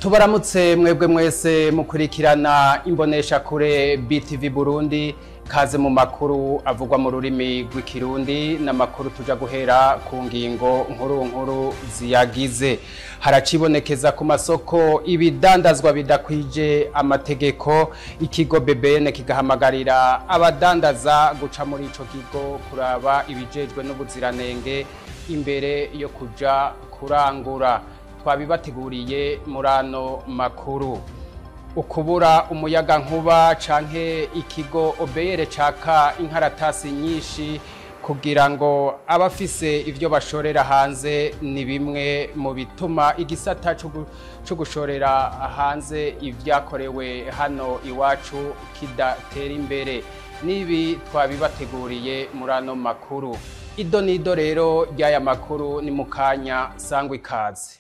Tubaramutse mwebwe mwese mukurikirana imbonesha kure BTV Burundi, kaze mu makuru avugwa mu rurimi rw'ikirundi n'amakuru tuja guhera ku ngingo nkuru nkuru ziyagize. Haracibonekeza ku masoko ibidandazwa bidakwije amategeko, ikigo BBN kigahamagarira abadandaza guca muri ico kigo kuraba ibijejwe n'ubuziranenge imbere yo kuja kurangura. Twabibateguriye murano makuru. Ukubura umuyaga nkuba canke ikigo OBR caka inkaratasi nyinshi kugira ngo abafise ivyo bashorera hanze ni bimwe mu bituma igisata co gushorera hanze ivyakorewe hano iwacu kidatera imbere. Nibi twabibateguriye murano makuru. Ido nido rero ry'aya makuru ni mukanya sangwa ikaze.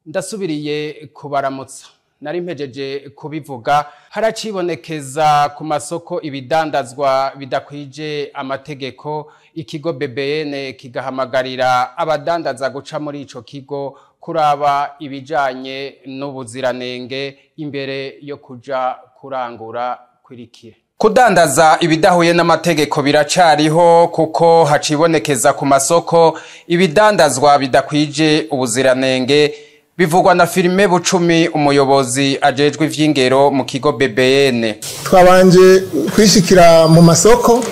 Ndasubiriye kubaramutsa, nari mpejeje kubivuga. Haracibonekeza ku masoko ibidandazwa bidakwije amategeko, ikigo BBN kigahamagarira abadandaza guca muri ico kigo kuraba ibijanye n'ubuziranenge imbere yo kuja kurangura. Kwirikire kudandaza ibidahuye n'amategeko biracariho, kuko hacibonekeza ku masoko ibidandazwa bidakwije ubuziranenge, bivugwa na Firime Bucumi, umuyobozi ajejwe ivy'ingero mu kigo BBN. Twabanje kwishikira mu masoko,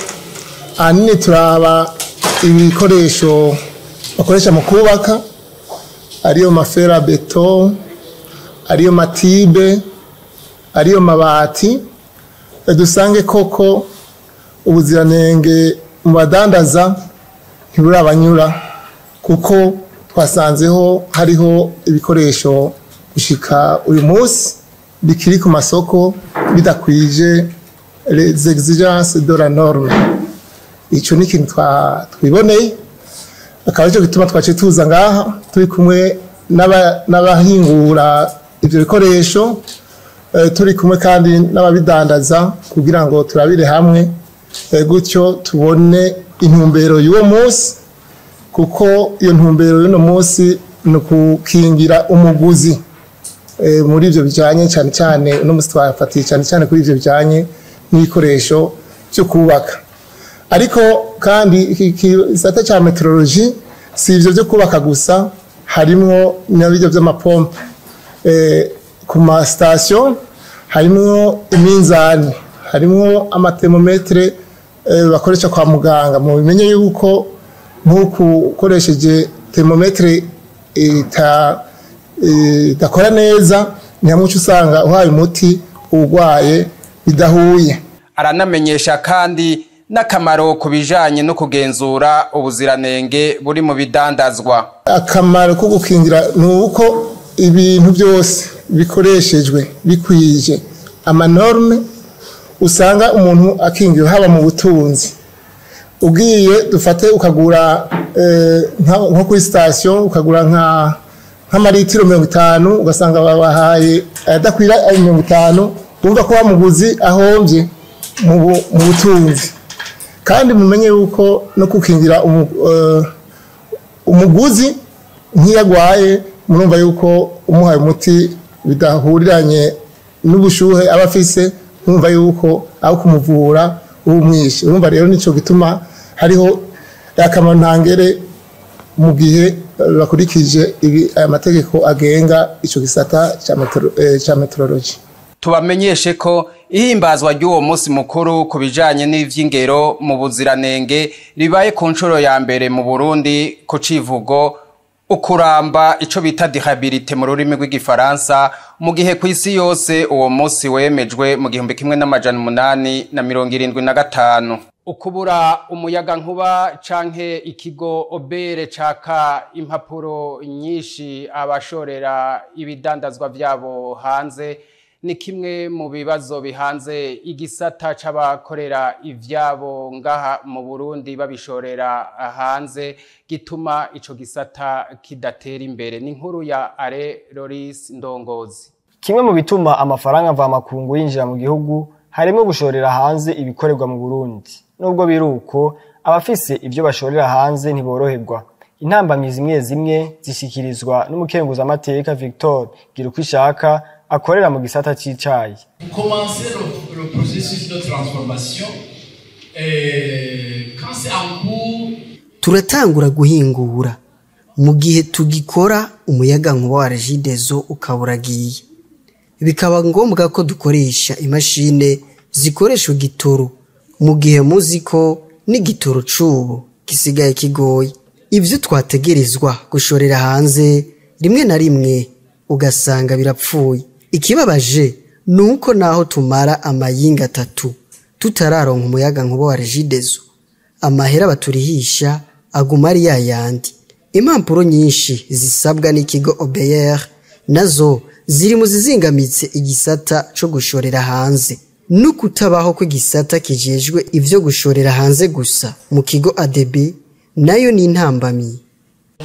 ahanini turaba ibikoresho bakoresha mu kubaka, ariyo mafera beto, ariyo matibe, ariyo mabati, dusange koko ubuziranenge mu badandaza ntiburabanyura, kuko twasanzeho hariho ibikoresho gushika uyu munsi bikiri ku masoko bidakwije les exigences de la norme. Ico ni ikintu twiboneye, akaba arico gituma twaciye tuza ngaha turi kumwe n'abahingura ivyo bikoresho, turi kumwe kandi n'ababidandaza, kugira ngo turabire hamwe, gutyo tubone intumbero y'uwo munsi, kuko iyo ntumbero y'uno munsi ni ukukingira umuguzi muri ivyo bijanye, cyane cyane uno munsi twafatiye cyane cyane kuri ivyo bijanye n'ibikoresho vyo kubaka. Ariko kandi iki gisata ca meteorologie si ivyo vyo kubaka gusa, harimwo n'ibyo vy'amapompe ku ma station, harimwo iminzani, harimwo amatemometre bakoresha kwa muganga. Mu bimenye yuko nk'uko ukoresheje thermometre idakora neza, ni hamwe uca usanga uhaye umuti urwaye bidahuye. Aranamenyesha kandi n'akamaro ku bijanye no kugenzura ubuziranenge buri mu bidandazwa. Akamaro ko gukingira ni uko ibintu byose bikoreshejwe bikwije amanorme, usanga umuntu akingiwe haba mu butunzi. Ugiye dufate ukagura nko kuri station, ukagura nk'amaritiro 50, ugasanga babahaye adakwira ayo 50, urumva ko wamuguzi ahombye mu butunzi. Kandi mumenye yuko no kukingira umuguzi nk'iyagwaye, murumva yuko umuhaye umuti bidahuriranye n'ubushuhe aba afise, murumva yuko aho kumuvura umwishe. Urumva rero nico gituma hariho akamaro ntangere mu gihe bakurikije aya mategeko agenga ico gisata ca meteorology. Tubamenyeshe ko ihimbazwa ry'uwo munsi mukuru ku bijanye n'ivy'ingero mu buziranenge ribaye ku nshuro ya mbere mu Burundi ku civugo ukuramba, ico bita durabilité mu rurimi rw'igifaransa, mu gihe kw'isi yose uwo munsi wemejwe mu 1875. Ukubura umuyaga nkuba canke ikigo OBR caka impapuro nyinshi abashorera ibidandazwa vyabo hanze ni kimwe mu bibazo bihanze igisata c'abakorera ivyabo ngaha mu Burundi babishorera hanze, gituma ico gisata kidatera imbere. Ni inkuru ya Are Loris Ndongozi. Kimwe mu bituma amafaranga mvamakungu yinjira mu gihugu harimo gushorera hanze ibikorerwa mu Burundi. Nubwo biruko, abafise ivyo bashorera hanze ntiboroherwa. Intambamyi zimwe zimwe zishikirizwa n'umukenguzamateka Victor Girukwishaka akorera mu gisata c'icayi. Commencer le processus de transformation quand c'est en cours. Turatangura guhingura mu gihe tugikora umuyaga nkuba wa Regideso ukaburagiye, bikaba ngombwa ko dukoresha imashine zikoresha igitoro, mu gihe muzi ko n'igitoro c'ubu gisigaye kigoye. Ibyo twategerezwa gushorera hanze rimwe na rimwe ugasanga birapfuye. Ikibabaje ni uko naho tumara amayinga 3 tutararonka umuyaga nkuba wa Regideso, amahera baturihisha aguma ari yayandi. Impapuro nyinshi zisabwa n'ikigo OBR nazo ziri mu zizingamitse igisata co gushorera hanze, no kutabaho kw'igisata kijejwe ivyo gushorera hanze gusa mu kigo ADB nayo ni intambamyi.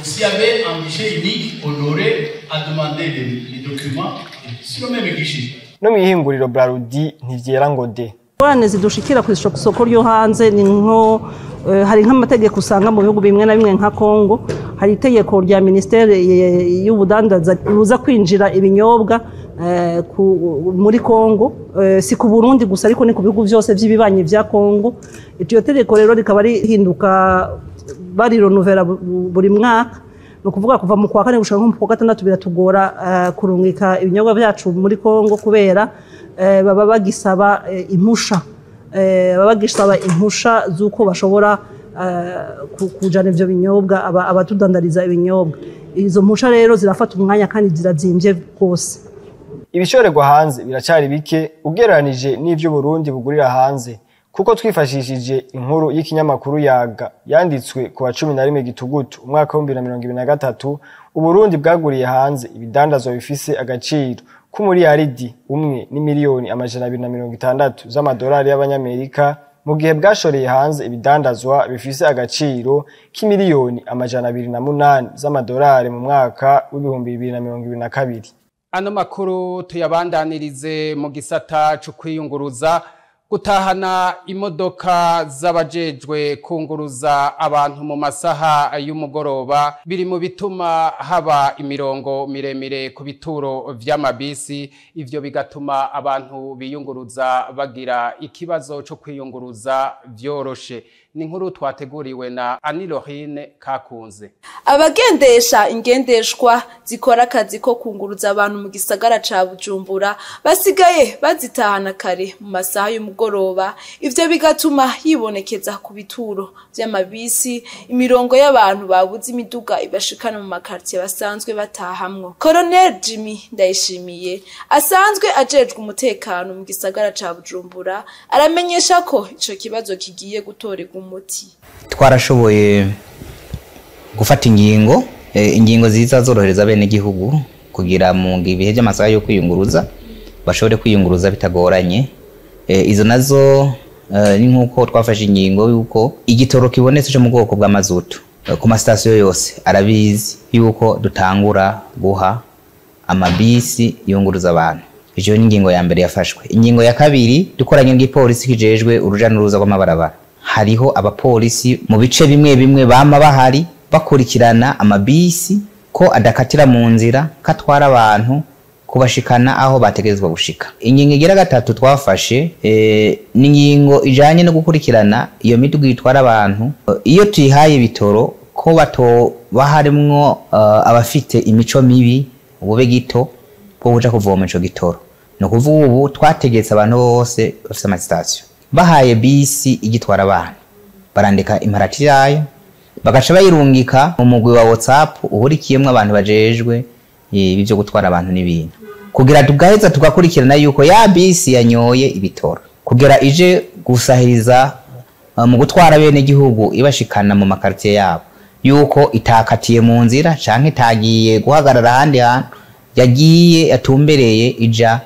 S'il y avait un guichet unique, on aurait à demander les documents sur le même guichet. No mwihinguriro Brarudi ntivyera ngo de. Ingorane zidushikira ku isoko ryo hanze ni nko hari nk'amategeko usanga mu bihugu bimwe na bimwe nka Kongo, hari itegeko rya ministere y'ubudandaza ruza kwinjira ibinyobwa muri Kongo, si ku Burundi gusa ariko ni ku bihugu byose by'ibibanyi vya Kongo. Iryo tegeko rero rikaba rihinduka barironovera buri mwaka, ni ukuvuga kuva mu kwa kane gushika nko mu kwa gatandatu biratugora kurungika ibinyobwa byacu muri Kongo kubera baba bagisaba impusha, baba bagisaba impusha z'uko bashobora kujana ivyo binyobwa, abatudandariza ibinyobwa. Izo mpusha rero zirafata umwanya kandi zirazimvye rwose. Ibishorerwa hanze biracari bike ugereranije n'ivyo Burundi bugurira hanze, kuko twifashishije inkuru y'ikinyamakuru Yaga yanditswe ku wa 11 Gitugutu umwaka wa 2023, Uburundi bwaguriye hanze ibidandazwa bifise agaciro k'umuriyaridi 1 n'imiliyoni 260 z'amadolari y'abanyamerika, mu gihe bwashoreye hanze ibidandazwa bifise agaciro k'imiliyoni 208 z'amadolari mu mwaka w'ibihumbi 2022. Ano makuru tuyabandanirize mu gisata co kwiyunguruza. Gutahana imodoka z'abajejwe kunguruza abantu mu masaha y'umugoroba biri mu bituma haba imirongo miremire ku bituro vy'amabisi, ivyo bigatuma abantu biyunguruza bagira ikibazo co kwiyunguruza vyoroshe. Ni inkuru twateguriwe na Anilorine Kakunze. Abagendesha ingendeshwa zikora akazi ko kunguruza abantu mu gisagara ca Bujumbura basigaye bazitahana kare mu masaha y'umugoroba, ivyo bigatuma yibonekeza ku bituro vy'amabisi imirongo y'abantu babuze imiduga ibashikana mu makartier basanzwe batahamwo. Colonel Jimmy Ndayishimiye asanzwe ajejwe umutekano mu gisagara ca Bujumbura aramenyesha ko ico kibazo kigiye gutorerwa umuti. Twarashoboye gufata ingingo, ingingo ziza zorohereza bene gihugu kugira mu bihe by'amasaha yo kwiyunguruza bashobore kwiyunguruza bitagoranye. Izo nazo ni nkuko twafashe ingingo yuko igitoro kibonetse cyo mu bwoko bw'amazutu ku masitasiyo yose arabizi yuko dutangura guha amabisi yunguruza abantu. Iyo ni ingingo ya mbere yafashwe. Ingingo ya kabiri, dukoranye n'igipolisi kijejwe uruja n'uruza rw'amabarabara, hariho abapolisi mu bice bimwe bimwe bama bahari bakurikirana amabisi ko adakatira mu nzira katwara abantu kubashikana aho bategerezwa gushika. Ingingo igira gatatu twafashe ni ingingo ijanye no gukurikirana iyo miduga itwara abantu, iyo tuyihaye ibitoro ko bato baharimwo abafite imico mibi ubube gito bwo kuja kuvoma ico gitoro. No kuvuga ubu twategetse abantu bose bafite amasitasiyo bahaye bisi igitwara abantu barandika imparati yayo bagaca bayirungika mu mugwi wa WhatsApp uhurikiyemwo abantu bajejwe ibi byo gutwara abantu n'ibintu, kugira tugaheza tugakurikirana yuko ya bisi yanyoye ibitoro kugira ije gusahiriza mu gutwara bene gihugu ibashikana mu makartier yabo, yuko itakatiye mu nzira canke itagiye guhagarara ahandi hantu, yagiye yatumbereye ija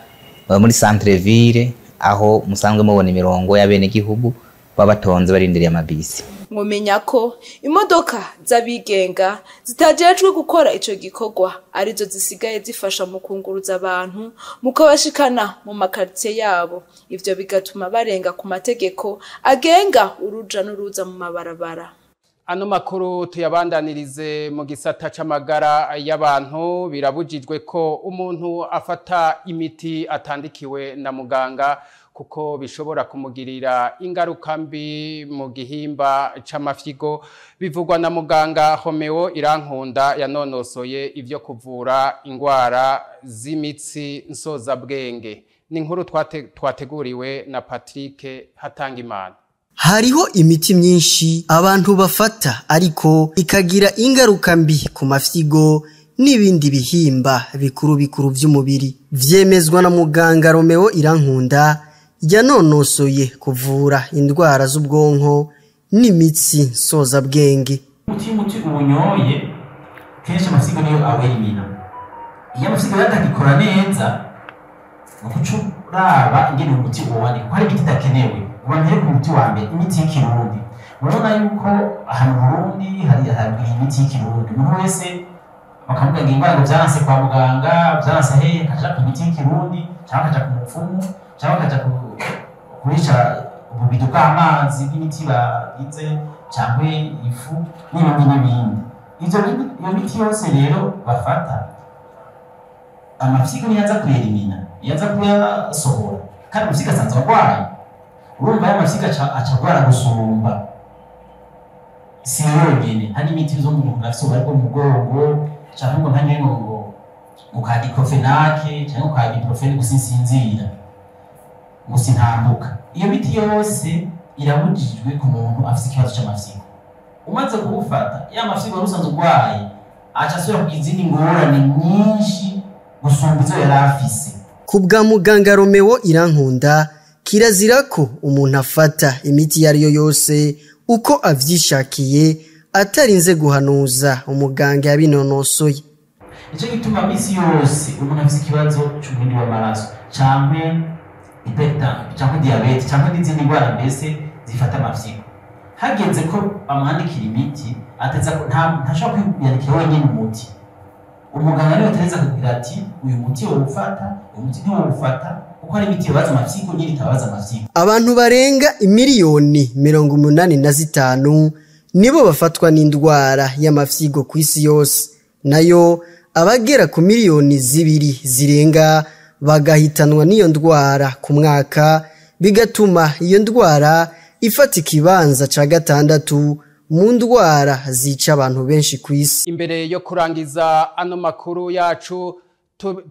muri centre ville aho musanzwe mubona imirongo ya bene gihugu babatonze barindiriye amabisi. Mwomenya ko imodoka z'abigenga zitajejwe gukora ico gikorwa arizo zisigaye zifasha mu kunguruza abantu mu kubashikana mu makartier yabo, ivyo bigatuma barenga ku mategeko agenga uruja n'uruza mu mabarabara. Ano makuru tuyabandanirize mu gisata c'amagara y'abantu. Birabujijwe ko umuntu afata imiti atandikiwe na muganga, kuko bishobora kumugirira ingaruka mbi mu gihimba c'amafyigo. Bivugwa na muganga Homeo Irankunda yanonosoye ivyo kuvura ingwara z'imitsi nsozabwenge. Ni inkuru twateguriwe na Patrick Hatangimana. Hariho imiti myinshi abantu bafata ariko ikagira ingaruka mbi ku mafyigo n'ibindi bihimba bikuru bikuru vy'umubiri. Vyemezwa na muganga Romeo Irankunda yanonosoye kuvura indwara z'ubwonko n'imitsi nsozabwenge. Umuti ubunyoye kenshi amafyigo niyo awelimina. Iyo amafyigo yatagikora neza, nukuca uraba ingene umuti uwandika, kuko hari imiti idakenewe. Ubantere ku muti wa mbere, imiti y'ikirundi. Urabona yuko ahantu mu Burundi hari imiti y'ikirundi. Umuntu wese bakavuga ngo ingwara ngo vyaranse kwa muganga, vyaranse hehe, akaja ku miti y'ikirundi, canke akaja ku mupfumu, canke akaja kurisha ububido bw'amazi bw'imiti bagize, canke ifu n'ibindi n'ibindi. Iyo miti yose rero bafata, amafyigo niyo aza kuyelimina, niyo aza kuyasohora, kandi amafyigo asanzwe agwaye. Urumva ya mafyigo aca agwara gusumba. Si yonyene, hari imiti zo mu muntu afise uburwayi bwo mu mugongo, canke ngo ntanywe ngo ka diclofenac, canke ngo ka ibuprofène gusa insinzira, ngo sintambuka. Iyo miti yose irabujijwe ku muntu afise ikibazo c'amafyigo. Umaze kuwufata, ya mafyigo wari usanzwe urwaye, aca asubira kugira izindi ngorane nyinshi gusumba izo yari afise. Ku bwa muganga Romeo Irankunda, kirazira ko umuntu afata imiti iyo ariyo yose uko avyishakiye atarinze guhanuza umuganga yabinonosoye. Nico gituma misi yose umuntu afise ikibazo c'umurindi w'amaraso canke hypertension canke diabete canke n'izindi ndwara mbese zifata amafyigo, hageze ko bamwandikira imiti, ateza ko ntashobora kwiyandikira wenyene umuti. Umuganga niwe atereza kugira ati uyu muti wowufata, uyu muti ntiwowufata, kuko hari imiti ibabaza amafyigo n'iyindi itababaza amafyigo. Abantu barenga imiliyoni 85 nibo bafatwa n'indwara y'amafyigo ku isi yose, nayo abagera ku miliyoni 2 zirenga bagahitanwa n'iyo ndwara ku mwaka, bigatuma iyo ndwara ifata ikibanza ca 6 mu ndwara zica abantu benshi ku isi. Imbere yo kurangiza ano makuru yacu,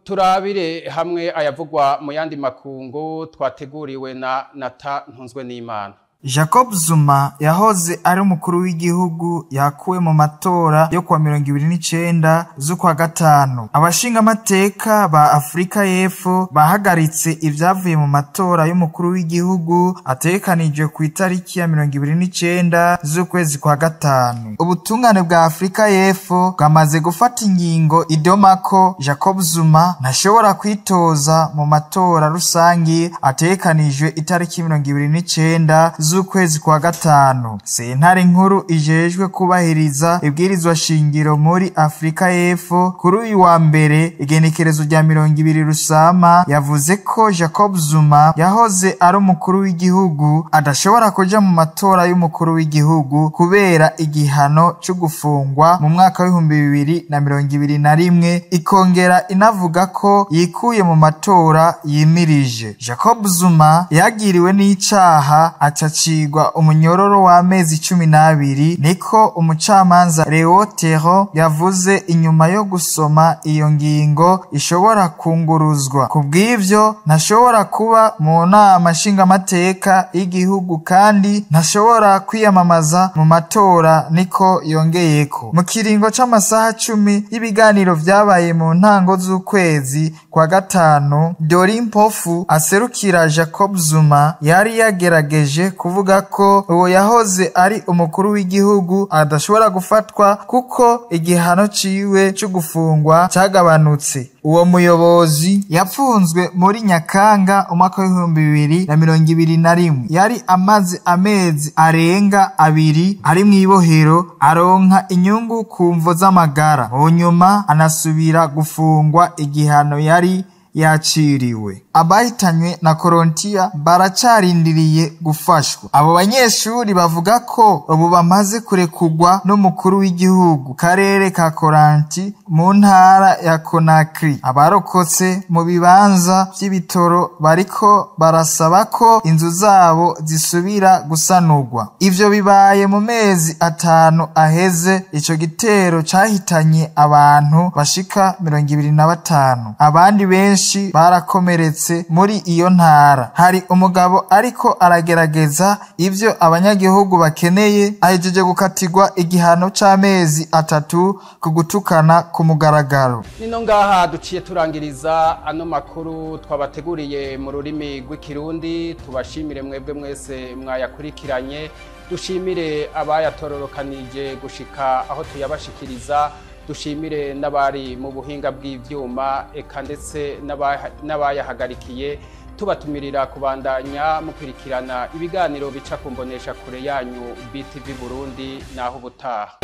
turabire hamwe ayavugwa mu yandi makungu twateguriwe na Nata Ntunzwe n'Imana. Jacob Zuma yahoze ari umukuru w'igihugu yakuwe mu matora yo kuwa 29 z'ukwa gatanu. Abashingamateka ba Afrika y'Epfo bahagaritse ivyavuye mu matora y'umukuru w'igihugu ategekanijwe ku itariki ya 29 z'ukwezi kwa gatanu. Ubutungane bwa Afrika y'Epfo bwamaze gufata ingingo idoma ko Jacob Zuma ntashobora kwitoza mu matora rusangi ategekanijwe itariki 29 z'ukwezi kwa gatanu. Sentare nkuru ijejwe kubahiriza ibwirizwa shingiro muri Afrika y'Epfo kuri uyu wa mbere igenekerezo rya 20 Rusama yavuze ko Jacob Zuma yahoze ari umukuru w'igihugu adashobora kuja mu matora y'umukuru w'igihugu kubera igihano cyo gufungwa mu mwaka w'ibihumbi 2021, ikongera inavuga ko yikuye mu matora yimirije. Jacob Zuma yagiriwe n'icaha acacigwa umunyororo w'amezi 12, niko umucamanza Leo Tero yavuze inyuma yo gusoma iyo ngingo ishobora kunguruzwa. Kubw'ivyo ntashobora kuba mu nama nshingamateka y'igihugu kandi ntashobora kwiyamamaza mu matora, niko yongeyeko. Mu kiringo c'amasaha 10 y'ibiganiro vyabaye mu ntango z'ukwezi kwa gatanu, Dori Mpofu aserukira Jacob Zuma yari yagerageje kuvuga ko uwo yahoze ari umukuru w'igihugu adashobora gufatwa kuko igihano ciwe cyo gufungwa cagabanutse. Uwo muyobozi yapfunzwe muri Nyakanga umwaka w'ibihumbi 2021, yari amaze amezi arenga 2 ari mw'ibohero aronka inyungu ku mvo z'amagara, mu nyuma anasubira gufungwa igihano yari yaciriwe. Abahitanywe na Korontiya baracarindiriye gufashwa. Abo banyeshuri bavuga ko ubu bamaze kurekugwa n'umukuru w'igihugu karere ka Koranti mu ntara ya Conakry. Abarokotse mu bibanza vy'ibitoro bariko barasaba ko inzu zabo zisubira gusanurwa. Ivyo bibaye mu mezi 5 aheze ico gitero cahitanye abantu bashika 25. Abandi benshi barakomeretse muri iyo ntara. Hari umugabo ariko aragerageza ivyo abanyagihugu bakeneye, ahejeje gukatirwa igihano c'amezi 3 ku gutukana ku mugaragaro. Nino ngaha duciye turangiriza ano makuru twabateguriye mu rurimi rw'ikirundi. Tubashimire mwebwe mwese mwayakurikiranye, dushimire abayatororokanije gushika aho tuyabashikiriza, dushimire n'abari mu buhinga bw'ivyuma eka ndetse n'abayahagarikiye. Tubatumirira kubandanya mukurikirana ibiganiro bica kumbonesha kure yanyu BTV Burundi. Naho ubutaha.